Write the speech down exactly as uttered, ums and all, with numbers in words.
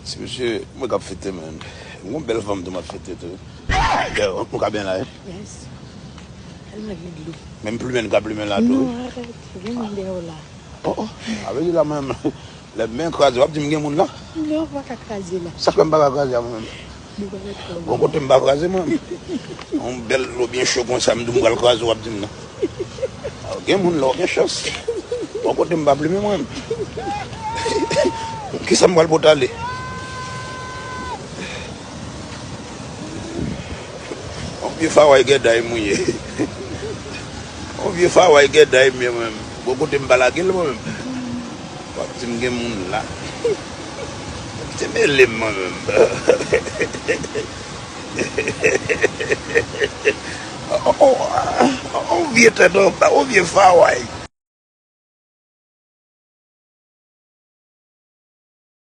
Ti mesye, mwen k ap fete, man. Mwen bèl fanm tou, m ap fete tou. Yo, nou ka byen la, eh? Yes. Tèlman gen dlo. Menm plimen ka plimen la tou. Non, arèt. Gen moun dèyè w la. Oh, oh. A vle di la, mwen, lè men kraze, w ap di m gen moun la? Non, w pa ka kraze la. Sa k fè m pa ka kraze a mwen menm? Nou pa ka kraze. Bon kote m pa kraze, mwen. Yon bèl dlo byen cho konsa, m di w m pral kraze, w ap di m non. Gen moun la, w gen chans. Bon kote m pa plimen mwen. Kisa m pral pote ale? Yon vye faway gèday mwen ye. Yon vye faway gèday mwen menm. Bon kote m pa lage l mwen menm. W ap di m gen moun la. Se mele m mwen menm. On vye tèt anba, on vye faway.